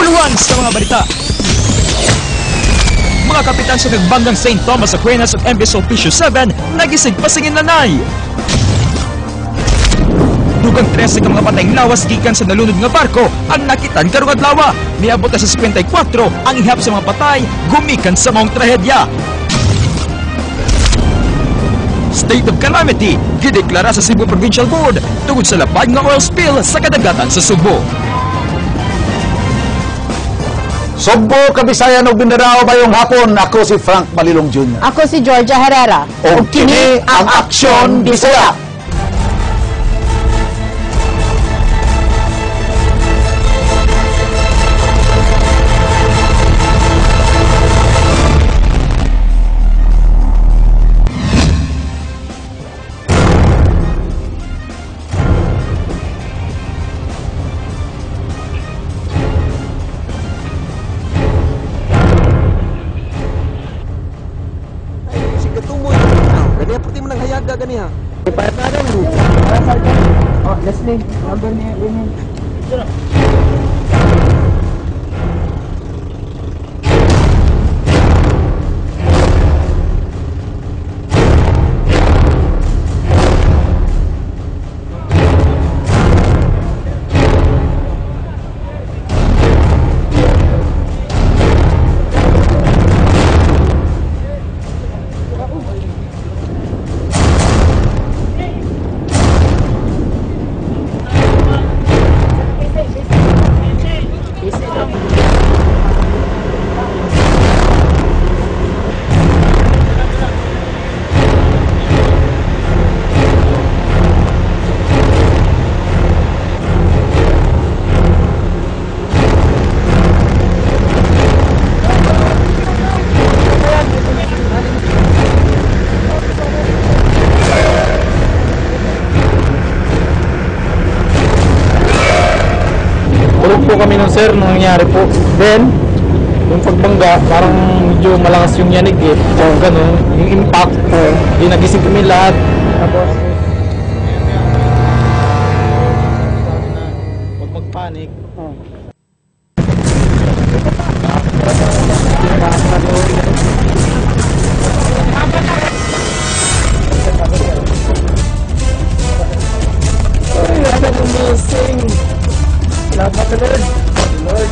Kauluhan sa mga balita. Mga kapitan sa nagbanggang St. Thomas Aquinas ug MV Sulpicio 7 nagisig pasingin lanay. Dugang 13 ka mga patayng lawas gikan sa nalunod nga barko ang nakitan karong adlaw. Miabot na sa 54 ang ihap sa mga patay gumikan sa maong trahedya. State of calamity gideklara sa Cebu Provincial Board tungod sa lapad nga oil spill sa kadagatan sa Sugbo. Sugbo, Kabisayan ug Mindanao, mayong hapon. Ako si Frank Malilong Jr. Ako si Georgia Herrera. Ug kini ang Aksyon Bisaya. Tulog po kami nun, sir, nung nangyari po. Then, yung pagbangga, parang medyo malakas yung yanig eh. So, ganun, yung impact po, di nagising kami lahat. Tapos, huwag magpanik. Ay, ano gumising. Salamat sa Lord. Lord.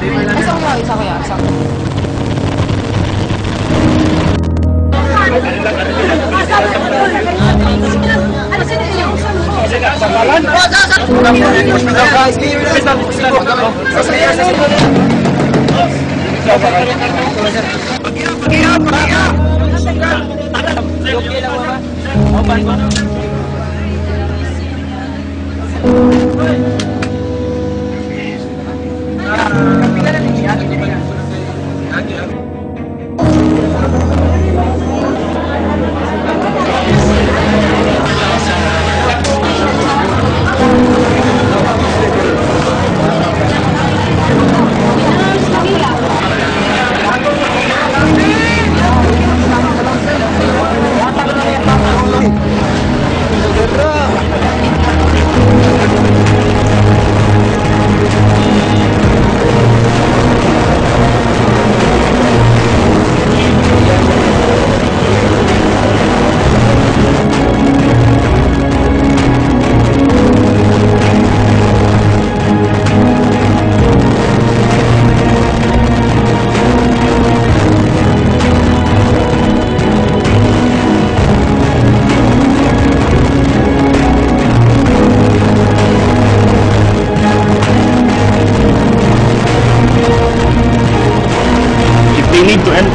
Isa ko yun, isa ko yun, isa ko.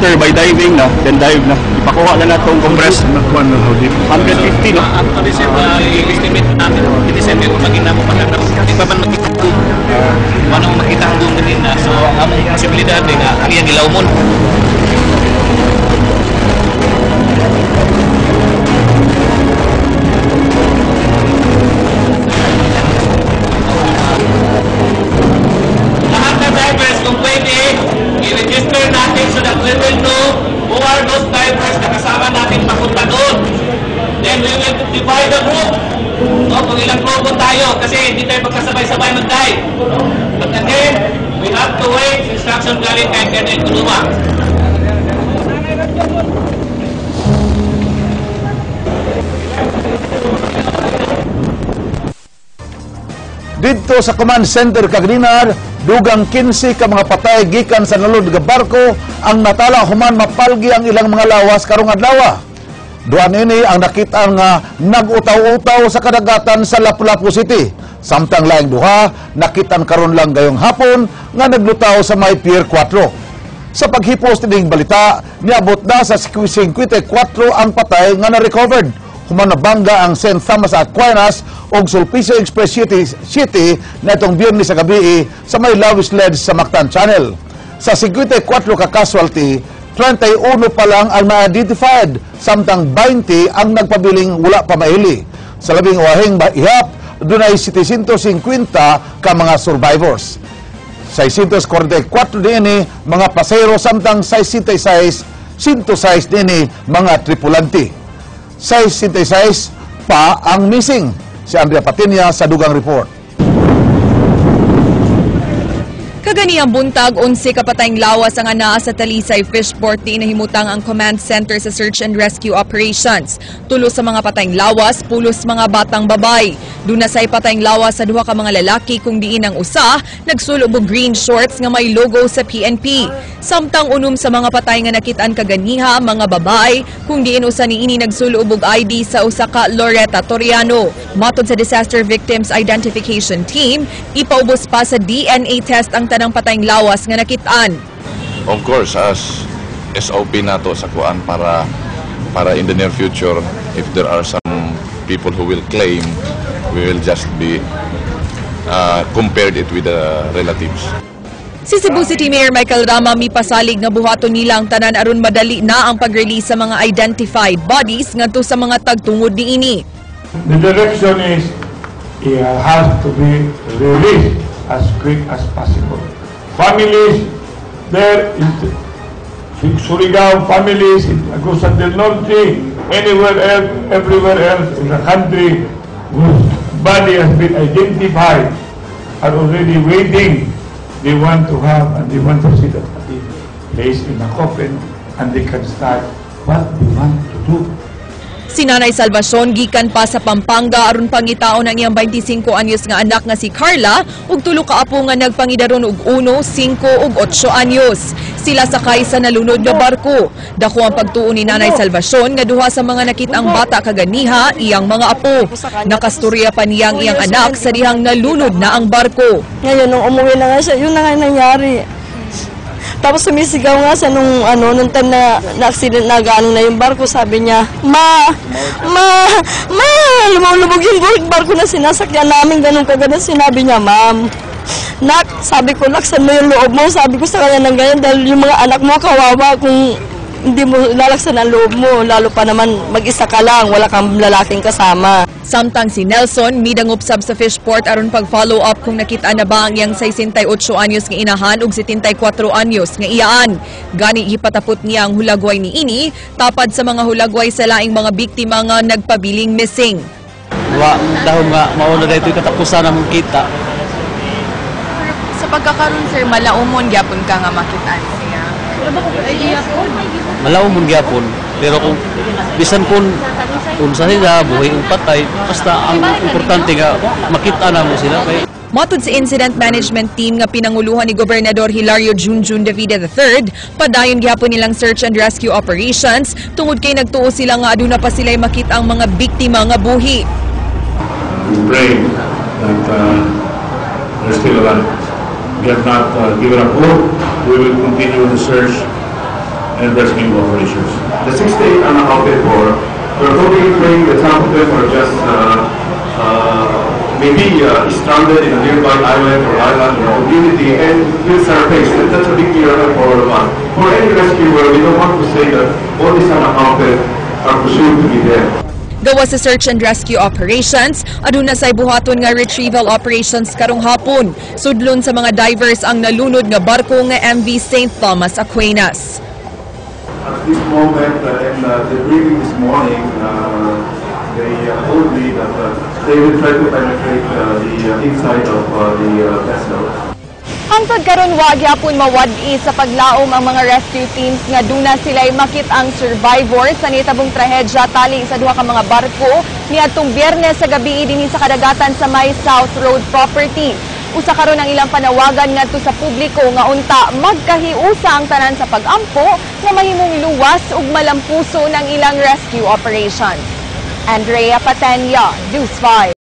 water by diving na, then dive na. Ipakuha na natong compress. 150, no? Actually, sir, i-estimate namin, i-estimate kung maging namo pa na, di pa man makita ang wala mo makita ang buong kanina. So, ang among posibilidad eh, nga, ang iyang gilawmon. Lahat ng divers, kung pwede, i-register natin so that we will know who are those divers na kasama natin papunta doon. Then we will divide the group. No, kung ilang grupo tayo, kasi hindi tayo magkasabay-sabay mag-dive. But again, we have to wait instruction galing kay Colonel Kuluma. Didto sa command center kaganinar, dugang 15 ka mga patay gikan sa nalunod nga barko ang natala human mapalgi ang ilang mga lawas karong adlaw. Duha niini ang nakita nga nag-utaw-utaw sa kadagatan sa Lapu-Lapu City. Samtang laing duha nakitan karon lang gayong hapon nga naglutaw sa may Pier 4. Sa paghipos nining balita, niabot na sa 54 ang patay nga na-recovered. Human nabangga ang St. Thomas Aquinas og Sulpicio Express City na itong Biyernes sa gabi sa may Lawis Ledge sa Mactan Channel. Sa 54 ka casualty, 31 pa lang ang na-identified, samtang 20 ang nagpabiling wala pa maili. Sa labing wahing ihap, dunay 750 ka mga survivors. 644 niini mga pasahero, samtang 606 106 niini mga tripulante. 606 pa ang missing. Si Andrea Patinya sa dugang report. Kaganihang buntag, 11 kapatayng lawas ang anaa sa Talisay Fishport di inahimutang ang command center sa search and rescue operations. Tulo sa mga patayng lawas, pulos mga batang babay. Duna sa patayng lawas sa duha ka mga lalaki kung diin ang usa, nagsulob og green shorts nga may logo sa PNP. Samtang unom sa mga patay nga nakitaan kaganiha, mga babae, kung diin usa niini nagsulob og ID sa usa ka Loretta Toriano. Matod sa Disaster Victims Identification Team, ipaubos pa sa DNA test ang tanang patayng lawas nga nakitaan. Of course, as SOP nato sa kuan para in the near future, if there are some people who will claim, we will just be compared it with the relatives. Si Cebu City Mayor Michael Rama mipasalig nga buhaton nila ang tanan aron madali na ang pag-release sa mga identified bodies ngadto sa mga tagtungod niini. The direction is it has to be released as quick as possible. Families there in Surigao, families in Agusan del Norte, anywhere else, everywhere else in the country whose body has been identified are already waiting. They want to have and they want to see that body placed in a coffin and they can start what they want to do. Si Nanay Salvacion gikan pa sa Pampanga aron pangitaon ang iyang 25 anyos nga anak nga si Carla ug tulo ka apo nga nagpangidaron og 1, 5 ug 8 anyos. Sila sakay sa nalunod nga barko. Dako ang pagtuo ni Nanay Salvacion nga duha sa mga nakitang bata kaganiha iyang mga apo. Nakastorya pa niya ang iyang anak sa dihang nalunod na ang barko. Ngayon, nung umuwi na nga siya, yun na nga nangyari. Tapos sumisigaw nga siya nung time na na-accident na gaano na yung barko, sabi niya, "Ma, ma, ma, lumulubog yung barko na sinasakyan namin," ganun kaganda sinabi niya, "Ma'am." "Nak," sabi ko, "laksan mo yung loob mo," sabi ko sa kanya ng ganyan, dahil yung mga anak mo kawawa kung hindi mo lalaksan ang loob mo, lalo pa naman mag-isa ka lang, wala kang lalaking kasama. Samtang si Nelson, midangop sab sa fishport aron pag-follow up kung nakita na ba ang iyang 68 anyos nga inahan ug 74 anyos nga iyaan. Gani gipatapot niya ang hulagway ni ini tapad sa mga hulagway sa laing mga biktima nga nagpabiling missing. Wa dahon nga mauna dito katapusan namong kita. Sa pagkakaroon, sir, malaumon gyapon ka nga makitaan siya? Malaumon gyapon, pero kung bisan kung unsa sila buhi o patay, basta ang importante nga makita na mo sila kay Matod sa Incident Management Team nga pinanguluhan ni Gobernador Hilario Junjun Davide III, padayon gihapon nilang search and rescue operations tungod kay nagtuo sila nga aduna pa sila'y makita ang mga biktima nga buhi. We pray that they're still alive. We have not given up hope. We will continue the search and rescue operations. The 68 unaccounted for, we're hoping and praying that some of them are just maybe stranded in a nearby island or community and will surface. And that's a big miracle for all of us. For any rescuer, we don't want to say that all these unaccounted are presumed to be there. Gawas sa search and rescue operations, aduna say buhaton nga retrieval operations karong hapon. Sudlon sa mga divers ang nalunod nga barko nga MV St. Thomas Aquinas. At this moment and the briefing this morning, they told me that they will try to penetrate the inside of the vessel. Hangtod karon, wa gyapon mawad-i sa paglaom ang mga rescue teams nga duna sila'y makit-ang survivor sa nitabong trahedya tali sa duha ka mga barko niadtong Biyernes sa gabi dinhi sa kadagatan sa may South Road property. Usa karon ang ilang panawagan ngadto sa publiko nga unta magkahiusa ang tanan sa pag-ampo nga mahimong luwas ug malampuso ng ilang rescue operations. Andrea Patenya, News 5.